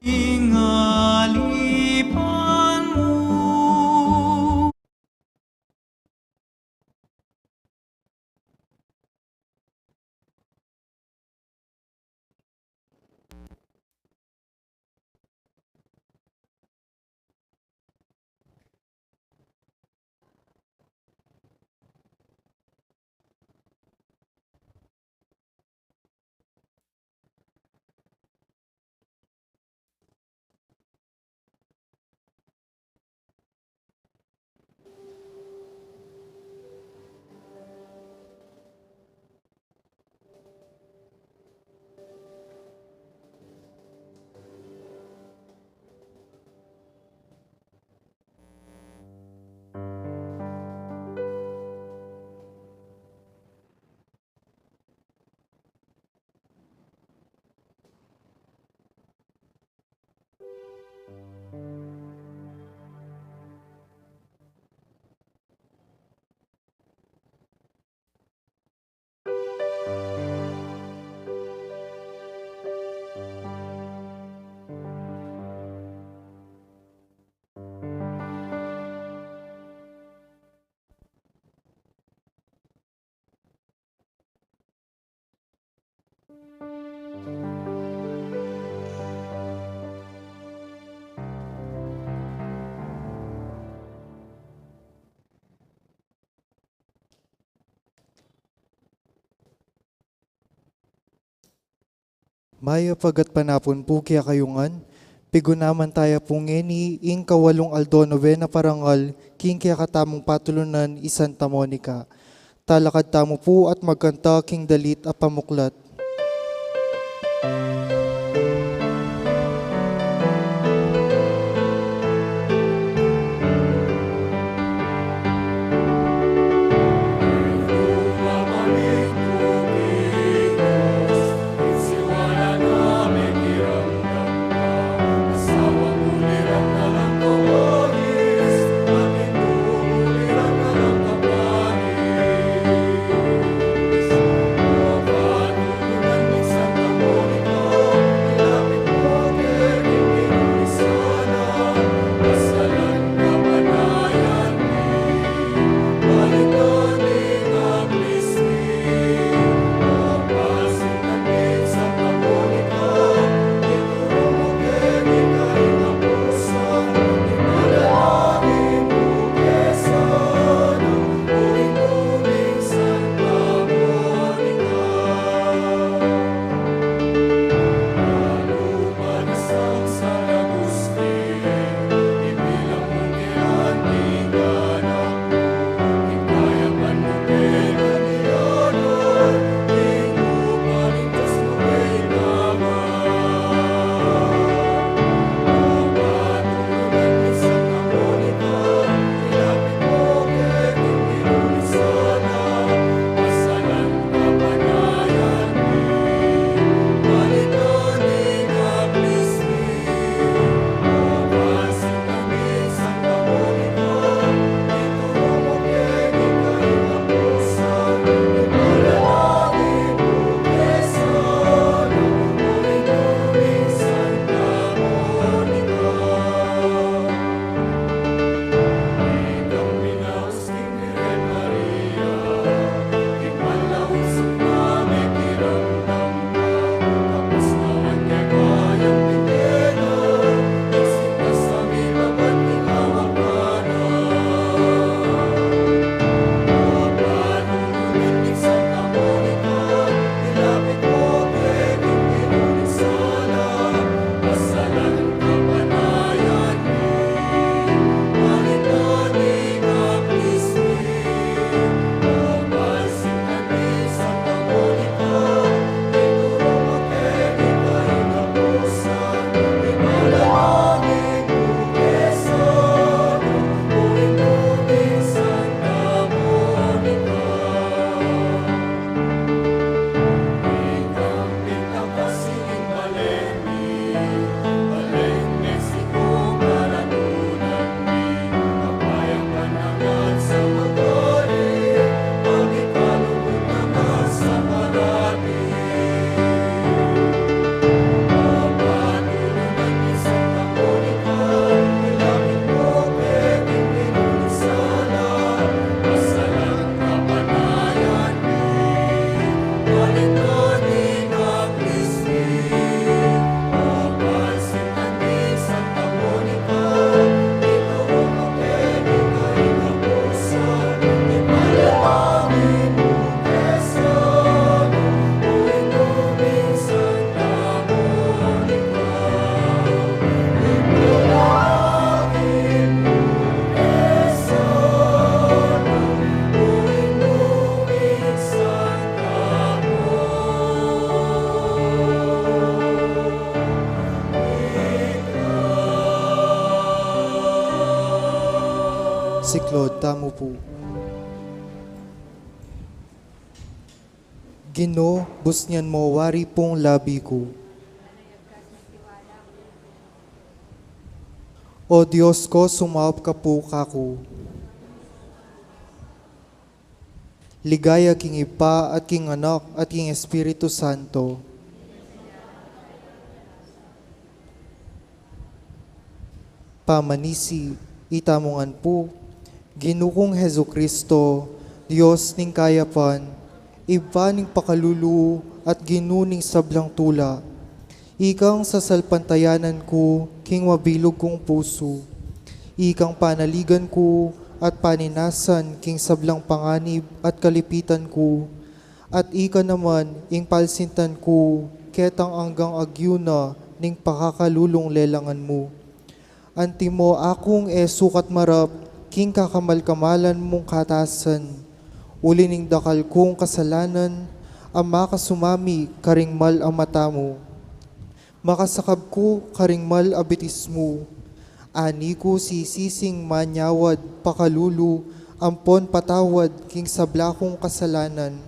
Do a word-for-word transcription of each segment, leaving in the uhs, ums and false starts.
Ing alipan mu. Mayap a gatpanapun pu kekayu ngan. Pigunaman taya pu ngeni ing kawalung aldo nobena parangal king kekatamung patulunan i Santa Monica. Talakad tamu pu at magkanta king dalit a pamuklat. Siklaud tamu pu. Ginu, busnian mu wari pung labi ku. O Dios ku, sumaup ka pu kaku. Ligaya king Ibpa at king Anak at king Espiritu Santo. Pamanisi, itamu ngan pu. Ginu kung Jesucristo, Dios ning kayapan, Ibpa ning pakalulu at Ginu ning sablang tula. Ikang sasalpantayanan ku king mabilug kung pusu. Ikang panaligan ku at paninasan king sablang panganib at kalipitan ku. At ika naman ing palsintan ku ketang anggang agyu na ning pakakalulung lelangan mu. Antimo akung e sukat marap king kakamal-kamalan mung katasan, uli ning dakal kung kasalanan a makasumami karing mal a mata mu. Makasakab ku karing mal a bitis mu. Ani ku sisising manyawad pakalulu ampon patawad king sabla kung kasalanan.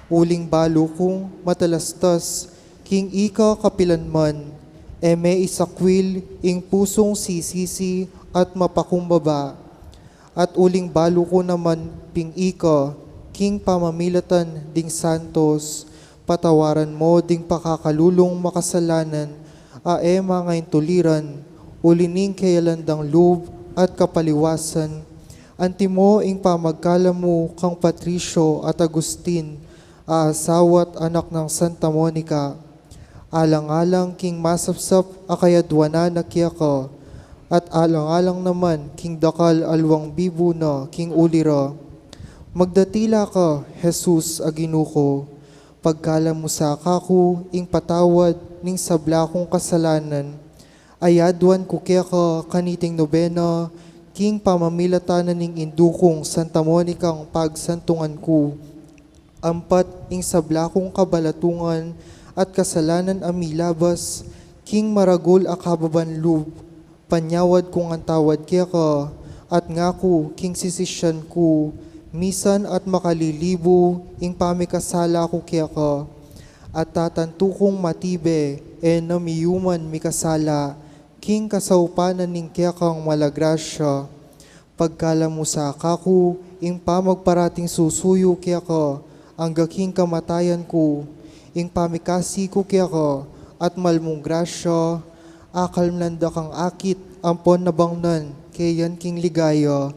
Uling balu kung matalastas king ika kapilanman, e me isakwil ing pusung sisisi at mapakumbaba. At uling balu ku naman ping ika, king pamamilatan ding santos, patawaran mo ding pakakalulung makasalanan a e mangaintuliran, uli ning keyalan dang lub at kapaliwasan. Antimo ing pamagkalamu kang Patricio at Agustin, a asawa at anak nang Santa Monica. Alang-alang king masapsap a kayadwanan na keka, at alang-alang naman king dakal a luang bibu na king uli ra. Magdatila ka, Jesus a Ginu ku, pagkalam mu sa kaku ing patawad ning sabla kung kasalanan. Ayadwan ku keka kaniting nobena king pamamilatan na ning indu kung Santa Monica ing pagsantungan ku. Ampat ing sabla kung kabalatungan at kasalanan a milabas king maragul a kababan lub, panyawad ku ngan tawad keka, at ngaku king sisisyan ku, misan at makalilibu ing pamikasala ku keka, at tatantu kung matibe e na miyuman mikasala king kasaupan na ning kekang mal a grasya. Pagkalam mu sa kaku ing pamagparating susuyu keka angga king kamatayan ku, ing pamikasi ku keka at mal mung grasya, akalman da kang akit ampon nabangnan keyan king ligaya,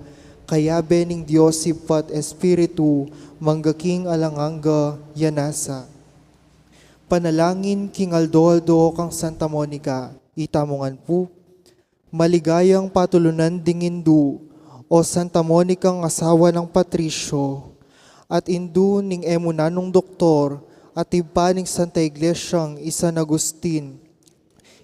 kayabe ning Dios Ibpa at Espiritu, mangga king alang angga. Ya nasa. Panalangin king aldo-aldo kang Santa Monica. Itamu ngan pu. Maligayang patulunan ding indu, o Santa Monica, asawa nang Patricio, at indu ning e mu nanung doktor, at ibpa ning Santa Iglesiang i San Agustin.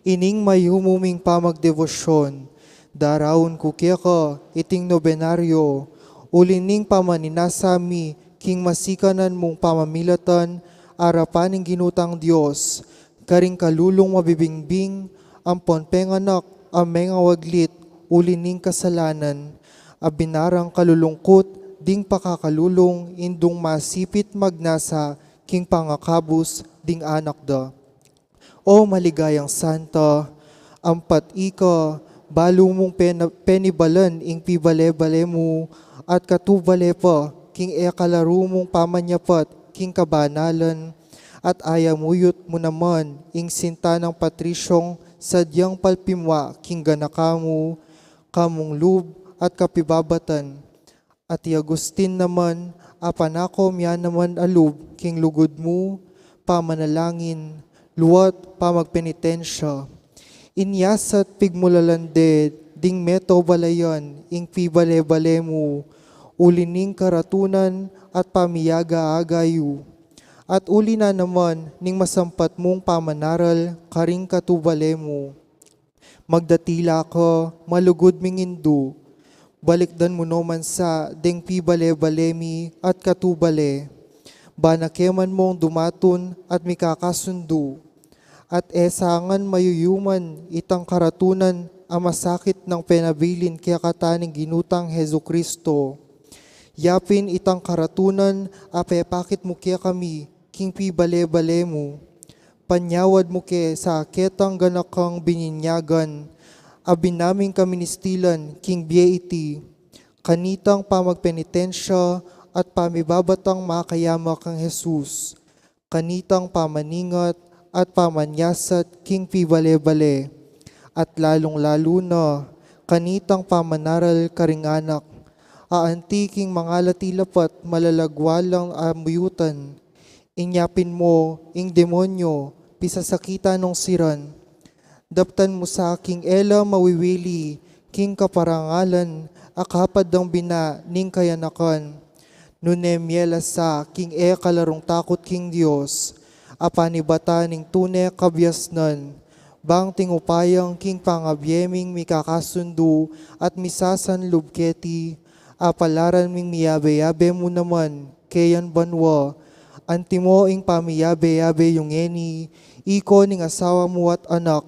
Ining mayumu ming pamagdebosyon, daraun ku keka iting nobenaryo, uli ning pamaninasa mi king masikanan mung pamamilatan, arapan ning Ginu tang Dios, karing kalulung mabibingbing ampon penganak a mengawaglit uli ning kasalanan, a binarang kalulungkut ding pakakalulung indung masipit magnasa king pangakabus ding anak da. O maligayang santa, ampat ika, balu mung pena-, penibalan ing pibale-bale mu at katubale pa king e kalaru mung pamanyapat king kabanalan, at ayamuyut mu naman ing sinta nang Patriciong sadyang palpimwa king ganaka mu, kamung lub at kapibabatan. At i Agustin naman, a panaku mia naman a lub king lugud mu, pamanalangin, luat pamagpenitensya. Inyasat pigmulalan de ding metobalayan ing pibale-bale mu, uli ning karatunan at pamiyaga-aga yu. At uli na naman ning masampat mung pamanaral karing katubale mu. Magdatila ka, malugud ming indu. Balikdan mu no man sa deng pibale-bale mi at katubale. Ba na keman mung dumatun at mikakasundu. At e sa ngan mayuyuman itang karatunan a masakit nang penabilin kekatamu ning Ginu tang Jesucristo. Yapin itang karatunan a pepakit mu kekami king pibale-bale mu. Panyawad mu ke sa ketang ganakang bininyagan a binaming kaministilan king bie iti, kanitang pamagpenitensya at pamibabatang makayama kang Jesus, kanitang pamaningat at pamanyasat king pibale-bale, at lalung-lalu na kanitang pamanaral karing anak, a anti king mangalati lapat malalagwa lang amuyutan. Inya pin mo ing demonyo, pisasakitan nong siran. Daptan mu sa king e la mawiwili king kaparangalan a kapad dang bina ning kayanakan. Nune mie la sa king e kalarung takut king Dios, a panibatan ning tune kabiasnan, bang tingupayang king pangabie ming mikakasundu at misasanlub keti, a palaran ming miyabe-yabe mu naman keyan banua, antimo ing pamiyabe-yabe yu ngeni, iko ning asawa mu at anak.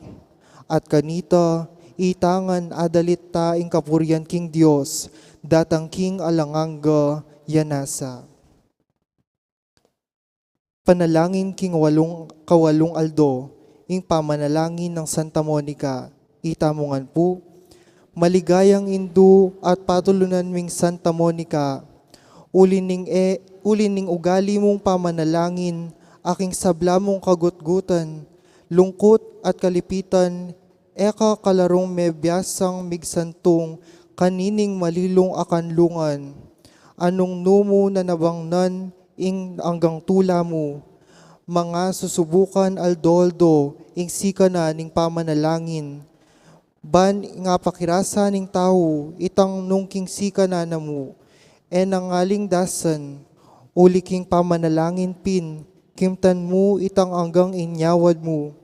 At kanita, itangan adalit ta ing kapurian king Dios, datang king alang angga. Ya nasa. Panalangin king walung, kawalung aldo, ing pamanalangin nang Santa Monica, ita mu ngan pu. Maligayang indu at patulunan ming Santa Monica, uli ning e, uli ning ugali mung pamanalangin, aking sabla mung kagutgutan, lungkut at kalipitan, e ka kalarung mebiasang migsantung kanining malilung a kanlungan. Anung nu mu nanabangnan ing anggang tula mu. Manga susubukan aldo-aldo ing sikanan ning pamanalangin. Ban ing apakirasa ning tau itang nung king sikanan na mu, e na ngaling dasan, uli king pamanalangin pin, kimtan mu itang anggang inyawad mu.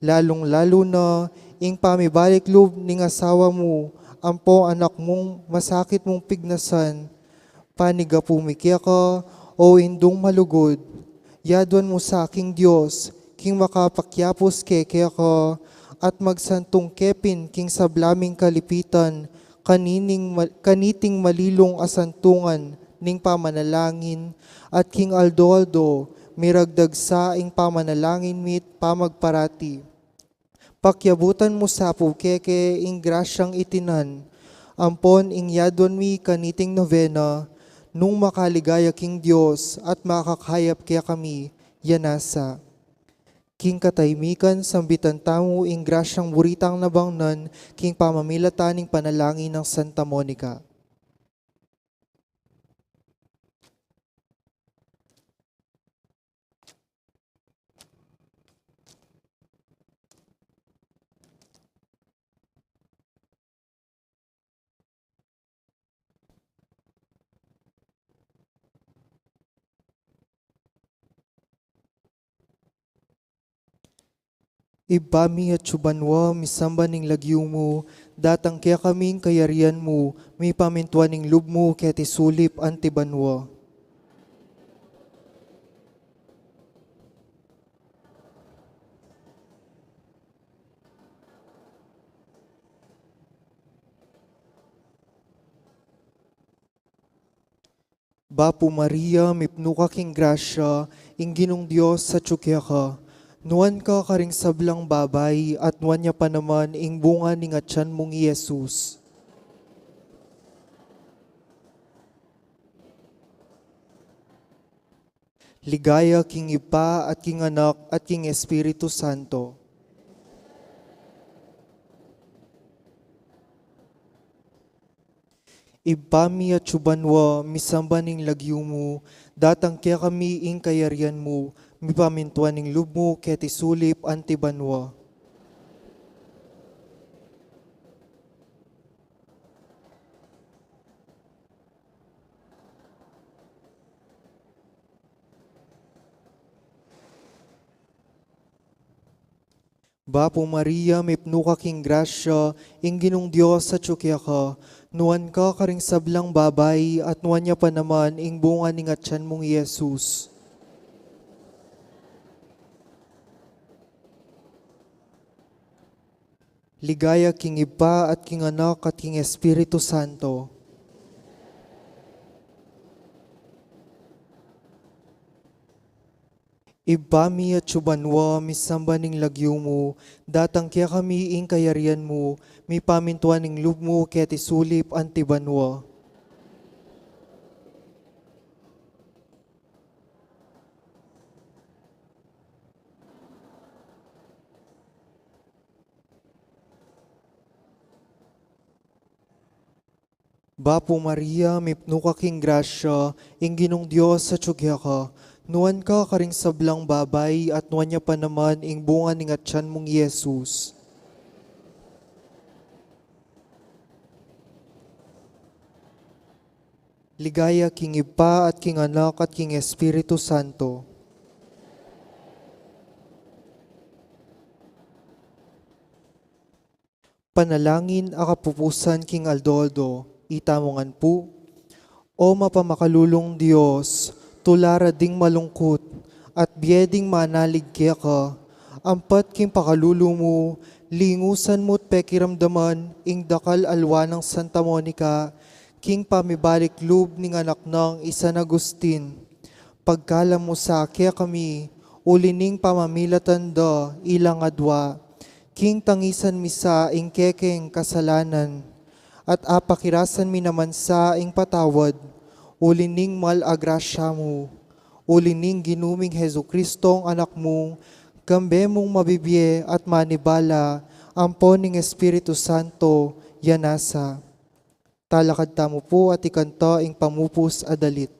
Lalung-lalu na ing pamibalik lub ning asawa mu, ampo anak mung masakit mung pignasan, panigapu mi keka, o indung malugud. Yaduan mu sa king Dios, king makapakyapus ke keka, at magsantung ke pin king sabla ming kalipitan, kanining ma-, kaniting malilung a santungan ning pamanalangin, at king aldo-aldo, miragdag sa ing pamanalangin mi't pamagparati. Pakyabutan mu sa pu keke ing grasyang itinan, ampon ing yaduan mi kaniting novena, nung makaligaya king Dios at makakayap kekami, ya nasa. King katahimikan, sambitan tamu ing grasyang buri tang nabangnan, king pamamilatan ning panalangin nang Santa Monica. Ibpa mi atsu banua, misamban ing lagyu mu, datang kekami ing kayarian mu, mipamintuan ing lub mu keti sulip anti banua. Bapu Maria, mipnu ka king grasya, ing Ginung Dios atsu keka. Nuan ka karing sablang babai, at nuan ya pa naman ing bunga ning atyan mung i Jesus. Ligaya king Ibpa at king Anak at king Espiritu Santo. Ibpa mi atsu banua, misamban ing lagyu mu, datang kekami ing kayarian mu, mipamintuan ing lub mu keti sulip anti banua. Bapu Maria, mipnu ka king grasya, ing Ginung Dios atsu keka. Nuan ka karing sablang babai, at nuan ya pa naman ing bunga ning atyan mung i Jesus. Ligaya king Ibpa at king Anak at king Espiritu Santo. Ibpa mi atsu ka banua, misamban ing lagyu mu, datang kekami ing kayarian mu, mipamintuan ing lub mu keti sulip anti banua. Bapu Maria, mipnu ka king grasya, ing Ginung Dios atsu keka, nuan ka karing sablang babai, at nuan ya pa naman ing bunga ning atian mung Jesus. Ligaya king Ibpa at king Anak at king Espiritu Santo. Panalangin a kapupusan king aldo-aldo, itamu ngan pu. O mapamakalulung Dios, tula ra ding malungkut, at bie ding manalig keka, ampat king pakalulu mu, lingusan mu't pekiramdaman ing dakal a lua nang Santa Monica, king pamibalik lub ning anak nang i San Agustin. Pagkalam mu sa kekami, uli ning pamamilatan da ilang adua, king tangisan mi sa ing kekeng kasalanan, at apakirasan mi naman sa ing patawad, uli ning mal a grasya mu, uli ning Ginu ming Jesucristong Anak mu, kambe mung mabibie at manibala, ampo ning Espiritu Santo, ya nasa. Talakad tamu pu at ikanta ing pamupus a dalit.